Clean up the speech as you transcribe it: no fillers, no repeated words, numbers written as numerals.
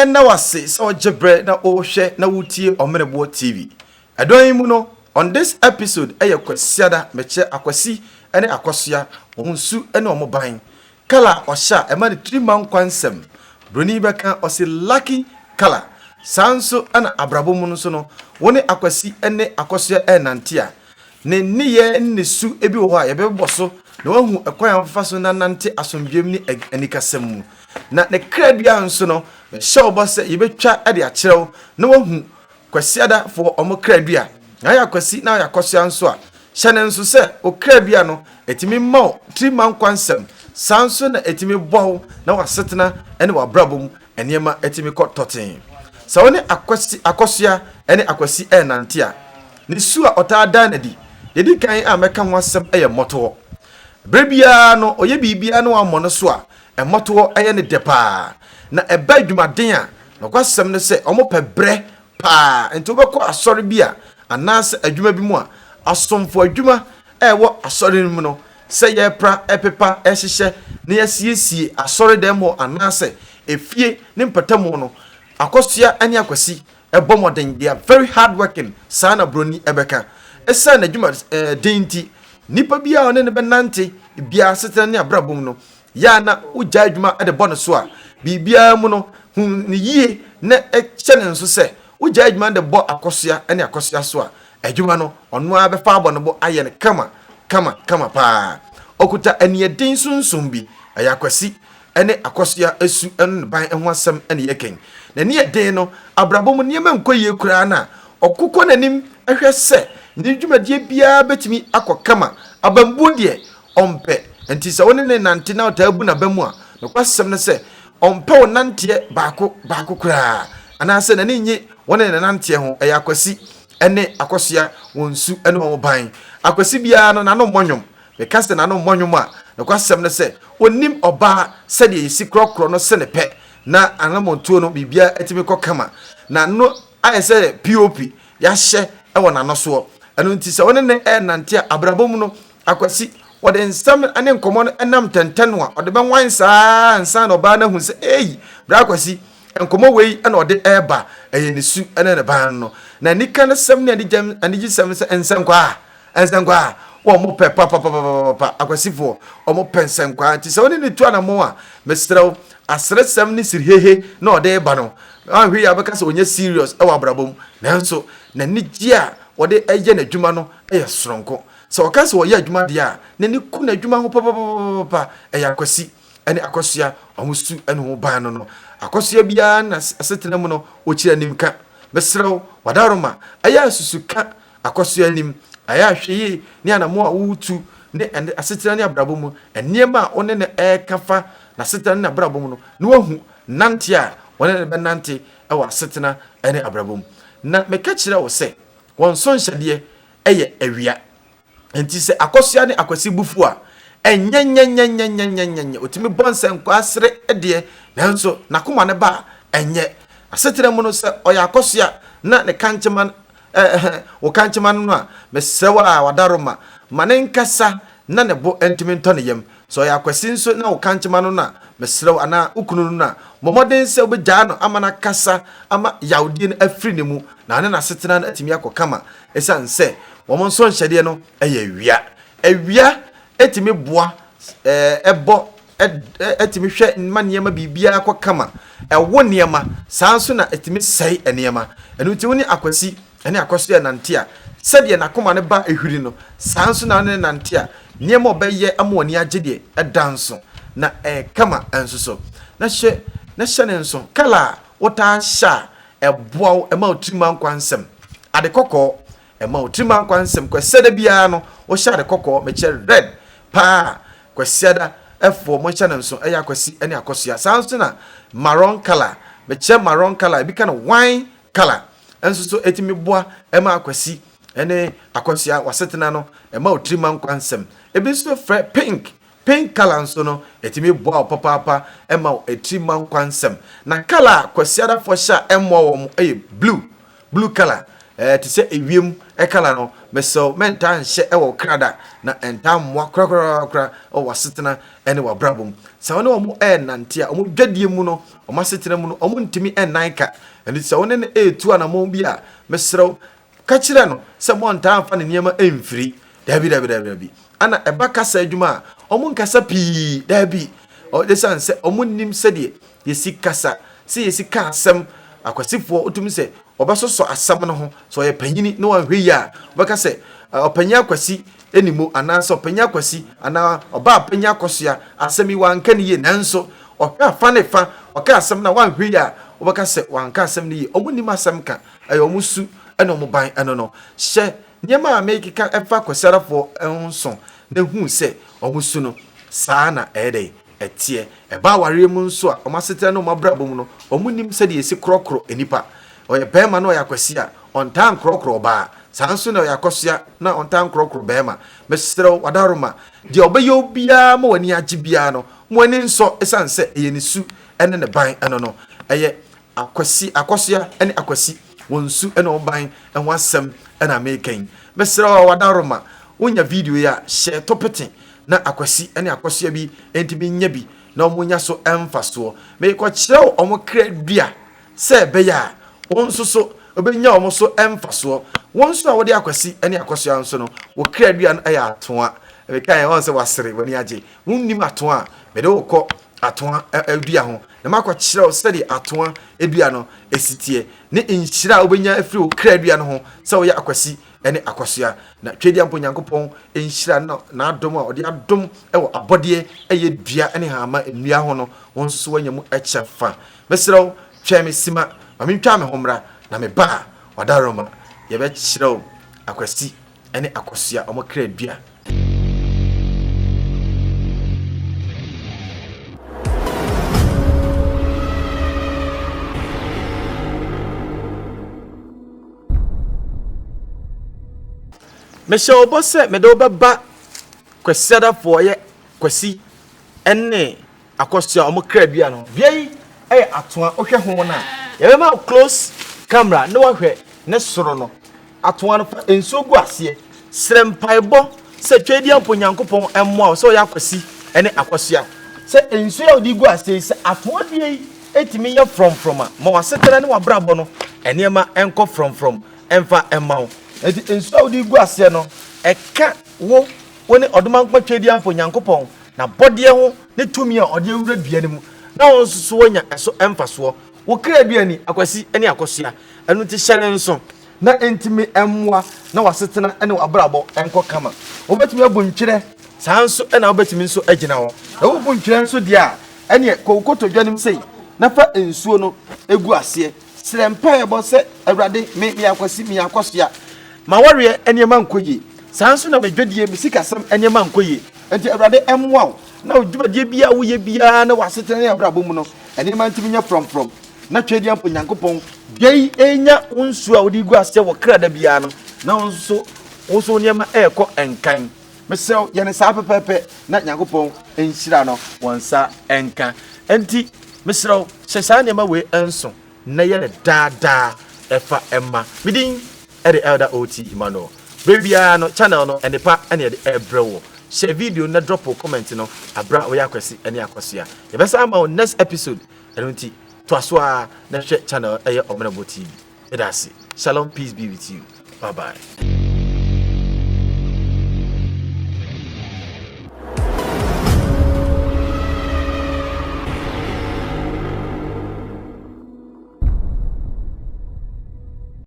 Ɛnna wase sɛ ɔgye berɛ na ɔrehwɛ na wotie Ɔmeneboɔ TV. Ɛdɔn yi mu no, on this episode ɛyɛ Kwasiada, mekyerɛ Akwasi ne Akɔsoa, wɔn su ne wɔn ban. Colour a ɔhyɛ a ɛma ne tiri ma nkwa nsɛm. Broni bɛka ɔse lucky colour. Saa nso na abrabɔ mu no nso no, wo ne Akwasi ne Akɔsoa ɛrenante a, ne nneyɛɛ ne ne su bi wɔ hɔ a yɛbɛbɔ so na wahu ɛkwan a wɔbɛfa so nanante asomdwoeɛ mu ne anikasɛm mu. Na ne kra dua nso no, mehyɛ wo bɔ sɛ yɛbɛtwa de akyerɛ wo na wahu Kwasiadafoɔ wɔn kra dua. Na woyɛ Akwasi na woyɛ Akɔsoa nso a, hyɛ no nso sɛ wo kra dua no, ɛtumi ma wo tiri ma nkwa nsɛm, saa nso na ɛtumi boa wo na w'asetena ne w'abrabɔ mu nneɛma tumi kɔ tɔtee. Sɛ wo ne Akwasi, Akɔsoa ne Akwasi renante a, ne su a ɔtaa da no adi, deɛ ɛdi kan a mɛka ho asɛm yɛ mmɔtohɔ. Berɛ biara no, ɔyɛ biribiara na wammɔ no so a, mmɔtohɔ yɛ no dɛ paa. Na ɛba adwumaden a, nokwasɛm ne sɛ wɔpɛ berɛ paa. Nti wobɛkɔ asɔre bi a anaasɛ adwuma bi mu a, asomfo adwuma a ɛwɔ asɔre no mu no, sɛ yɛrepra, ɛpepa, ɛhyehyɛ na yɛasiesie asɔredan mu hɔ anaasɛ efie ne mpɔtamu no, Akosua ne Akwasi bɔ mmɔden, they are very hard working, saa na buroni bɛka. Esiane n'adwuma den nti, nipa biara a ɔne no bɛnante biara asetena ne abrabɔ mu no, yɛ a na wogyae adwuma de bɔ no so a, biribiara mu no, hu no yie na hyɛ no nso sɛ wogyae adwuma de bɔ Akosua ne Akosua so a, adwuma no, ɔno ara bɛfa abɔ ne bo ayɛ no kama kama kama paa. Ɔkuta aniɛden sunsum bi, ɛyɛ Akwasi ne Akosua su ne ne ban ho asɛm na yɛreka yi. N'ani yɛ den no, abrabɔ mu nneɛma nkɔ yie koraa no a, ɔkokɔ n'anim hwɛ sɛ ne dwumadie biara bɛtumi akɔ kama. Abambuo deɛ, ɔmpɛ. Enti sɛ wo ne no renante na ɔtaa bu n'aba mu a, nokwasɛm ne sɛ, ɔmpɛ wo nanteɛ baako baako koraa, anaasɛ n'ani nnye wo ne ne nanteɛ ho. Ɛyɛ Akwasi ne Akosua wɔn su ne wɔn ban. Akwasi biara no, n'ano mmɔ nnwom. Meka sɛ n'ano mmɔ nnwom a, nokwasɛm ne sɛ, ɔnnim ɔbaa sɛdeɛ yɛsi korɔkorɔ no sene pɛ, na anammɔntuo no, biribiara atumi kɔ kama. N'ano ayɛ sɛ POP yɛahyɛ wɔ n'ano soɔ. Ɛno nti sɛ wo ne no renante a, abrabɔ mu no, Akwasi, wɔde nsɛm ne nkɔmmɔ no nam ntɛntɛn a, ɔde bɛwan saa ansa na ɔbaa no ahu sɛ, ei, Bra Akwasi, nkɔmmɔ wei na ɔde reba, ɛyɛ ne su ne ne ban no. Na anika no sɛm ne anigyesɛm sɛ nsɛnkwaa, nsɛnkwaa, wɔn pɛ papapapapa, Akwasifoɔ, wɔn pɛ nsɛnkwaa. Nti sɛ wo ne no tu anammɔn a, mesrɛ wo, aseresɛm ne sirihehe na ɔde reba no, anhwɛ yie a wobɛka sɛ ɔnyɛ serious wɔ abrabɔ mu. Nanso, n'anigyeɛ a ɔde yɛ n'adwuma no yɛ soronko. Sɛ ɔka sɛ ɔyɛ adwuma deɛ a, n'ani ku n'adwuma ho papapapapa. Ɛyɛ Akwasi ne Akosua wɔn su ne ho ban no no. Akosua biara na asetena mu no, ɔkyiri animka. Mesrɛ wo, w'adaworoma, ɛyɛ a susu ka Akosua anim. Ɛyɛ a hwɛ yie ne anammɔn a woretu ne asetena ne abrabɔ mu nneɛma a wo ne no reka fa n'asetena ne n'abrabɔ mu no, na wahu nante a wɔne no bɛnante wɔ asetena ne abrabɔ mu. Na meka kyerɛ wo sɛ, wɔn nsɔnhyɛdeɛ yɛ awia. Enti sɛ Akosua ne Akwasi bo fu a, ɛnyɛ-nyɛ-nyɛ-nyɛ-nyɛ-nyɛ-nyɛ. Otumi bɔ nsɛnkwaa sere deɛ, nanso n'akoma no ba a, ɛnyɛ. Asetena mu no, sɛ ɔyɛ Akosua na ne kankyema ɛhɛ, wo kankyema no no a, mesrɛ wo a, w'adaworoma, ma ne nkasa na ne bo ntumi ntɔ ne yam. Sɛ ɔyɛ Akwasi nso na wo kankyema no no a, mesrɛ wo, anaa wo kunu no no a, bɔ mmɔden sɛ wobɛgyaa no ama no akasa ama yawdie no afiri ne mu na ɔne n'asetena no atumi akɔ kama ɛsiane sɛ wɔn nsɔnhyɛdeɛ no yɛ awia. Awia tumi boa ɛbɔ ɛtumi hwɛ ma nneɛma biribiara kɔ kama, ɛwo nneɛma, saa nso na ɛtumi sɛe nneɛma. Ɛno nti wo ne Akwasi ne Akosua nante a, sɛdeɛ n'akoma no ba hwiri no, saa nso na wo ne no nante a, nneɛma a ɔbɛyɛ ama w'ani agye deɛ, ɛda nso, na ɛyɛ kama nso so. Na hyɛ na hyɛ no nso, kala a wotaa hyɛ a ɛboa wo, ɛma wo tirim ankwa nsɛm. Ade kɔkɔɔ, ɛma wo tirim ankwa nsɛm. Kwasiada biara no, wohyɛ ade kɔkɔɔ, mekyɛ red paa. Kwasiada foɔ, monhyɛ no nso, ɛyɛ Akwasi ne Akosua. Saa nso na maroon kala, mekyɛ maroon kala, ebi ka no wine kala, nso so ɛtumi boa ma Akwasi ne Akosua w'asetena no, ɛma wo tirim ankwa nsɛm. Ebi nso frɛ pink. Pink colour nso no, ɛtumi boa wo papaapa ma wo tiri ma nkwa nsɛm. Na colour a Kwasiadafoɔ hyɛ a ɛmmoa wɔn yɛ blue, blue colour. Ɛɛ, te sɛ ewiem kala no, mesrɛ wo, mɛntaa nhyɛ wɔ wo kra da, na ɛntaa mmoa korakorakora wɔ w'asetena ne w'abrabɔ mu. Sɛ wo ne wɔn renante a, wɔn dwadie mu no, wɔn asetena mu no, wɔntumi nnan ka. Ɛno nti sɛ wo ne no retu anammɔn bi a, mesrɛ wo, ka kyerɛ no sɛ monntaa mfa ne nneɛma mfiri. Dabi, dabi, dabi, dabi. Ana ɛba kasa adwuma a, wɔnkasa pii. Dabi. Ɛsiane sɛ wɔnnim sɛdeɛ yɛsi kasa, sɛ yɛsi ka asɛm. Akwasifoɔ, wotumi sɛ wɔbɛsosɔ asɛm no ho. Sɛ ɔyɛ panyini na wanhwɛ yie a, wɔbɛka sɛ ɔpanyin Akwasi ni mu anaasɛ ɔpanyin Akwasi anaa ɔbaa panyin Akɔsoa, asɛm yi wanka no yie. Nanso ɔhwɛ afa ne fa, ɔka asɛm no a wanhwɛ yie a, wobɛka sɛ wanka asɛm no yie. Wɔnnim asɛm ka, ɛyɛ wɔn su ne wɔn ban ɛno no. Hyɛ nneɛma a merekeka ɛfa Kwasiadafoɔ ho nso na hu sɛ wɔn su no, saa na ɛyɛ dɛn? ɛteɛ. Ɛba awareɛ mu nso a, wɔn asetena ne wɔn abrabɔ mu no, wɔnnim sɛdeɛ yɛsi korɔkorɔ nnipa. Ɔyɛ barima na ɔyɛ akwasi a, ɔntaa nkorɔkorɔ ɔbaa. Saa ara nso na ɔyɛ akɔsoa na ɔntaa nkorɔkorɔ barima. Mesrɛ wo, w'adaworoma, deɛ ɔbɛyɛ wo biara ma w'ani agye biara no, mo ani nsɔ ɛsiane sɛ ɛyɛ ne su ne ne ban ɛno no. Ɛyɛ akwasi, akɔsoa ne akwasi, wɔn su ne wɔn ban ho asɛm na mereka yi. Mesrɛ wo, w'adaworoma, wonya video yi a, hyɛ to pete na Akwasi ne Akosua bi ntumi nya bi na wɔnya so mfasoɔ. Merekɔkyerɛ wo wɔn kra dua sɛ ɛbɛyɛ a wo nso so wobɛnya wɔn so mfasoɔ. Wo nso a wode Akwasi ne Akosua nso no, wo kra dua no yɛ atoa. Mekaeɛ wɔn sɛ wasere, w'ani agye. Wonnim atoa a, mede wo kɔ atoa dua ho na makɔkyerɛ wo sɛdeɛ atoa dua no si teɛ ne nhyira a wobɛnya afiri wo kra dua no ho sɛ woyɛ Akwasi ne akwasoa. Na Twedeampo Nyankopɔn nhyira na n'adom a ɔde adom wɔ abɔdeɛ ɛyɛ dua ne hama nnua ho no, wo nso so woanya mu kyɛfa. Mesrɛ wo, twɛn me sima, ma mentwa me ho mmra, na meba a, w'adaworoma, yɛbɛkyerɛ wo akwasi ne akwasoa, wɔn kra dua. Mehyɛ wo bɔ sɛ mede wo bɛba Kwasiadafoɔ yɛ Kwasi ne Akosua wɔn kra dua no. Dua yi yɛ atoa wohwɛ ho no a, yɛbɛma wo close camera na woahwɛ ne soro no. Atoa no fa nsuo gu aseɛ. Srɛ mpaebɔ sɛ Tweediampo Nyankopɔn mmoa wo sɛ ɔyɛ Akwasi ne Akosua. Sɛ nsuo a wode gu aseɛ yi sɛ atoa dua yi tumi yɛ frɔmfrɔm a, ma w'asetena ne w'abrabɔ no nneɛma nkɔ frɔmfrɔm mfa mma wo. Enti nsu a wode regu aseɛ no, ɛka wo, wo ne Ɔdomankoma Tweaduamfo Nyankopɔn, n'abɔdeɛ ho ne tumi a ɔde awura dua no mu, na wo nso so woanya ɛso mfasoɔ. Wo kra dua ni, Akwasi ne Akosua, ɛno nti hyɛ no nso na ɛntumi mmoa na w'asetena ne w'abrabɔ nkɔ kama. Wobɛtumi abu ntwerɛ, saa nso na wobɛtumi nso agyina hɔ. Na wobu ntwerɛ nso deɛ a, ɛneɛ kɔ wo kotodwe anim sei na fa nsuo no gu aseɛ. Srɛ mpaebɔ sɛ, Awurade, me, meyɛ Akwasi, meyɛ Akɔsoa. M'awareɛ nneɛma nkɔ yie. Saa nso na me dwadie, me sikasɛm nneɛma nkɔ yie. Enti Awurade mmoa wo na wo dwumadie biara a woyɛ biara ne w'asetena ne abrabɔ mu no, nneɛma ntumi nyɛ frɔmfrɔm. Na Tweaduampo Nyankopɔn dua yi renya wo nsuo a wode regu aseɛ wɔ kra da biara no, na wo nso wo nso wo nneɛma rekɔ nkan. Mesrɛ wo, yɛ no saa pɛpɛɛpɛ na Nyankopɔn nhyira no wɔ nsa nka. Enti, mesrɛ wo, hyɛ saa nneɛma wei nso na yɛ no daa daa ɛfa mma. Me din de Elder OT Emmanuel. Berɛ biara no, channel no, nnepa na yɛde rebrɛ wo. Share video no na drop wo comment no aberɛ a woyɛ Akwasi ne Akosua. Yɛbɛsan ama wo next episode, ɛno nti toa so ara na hwɛ channel ɛyɛ Ɔmenabɔ TV. Meda ase. Shalom, peace be with you. Bye bye.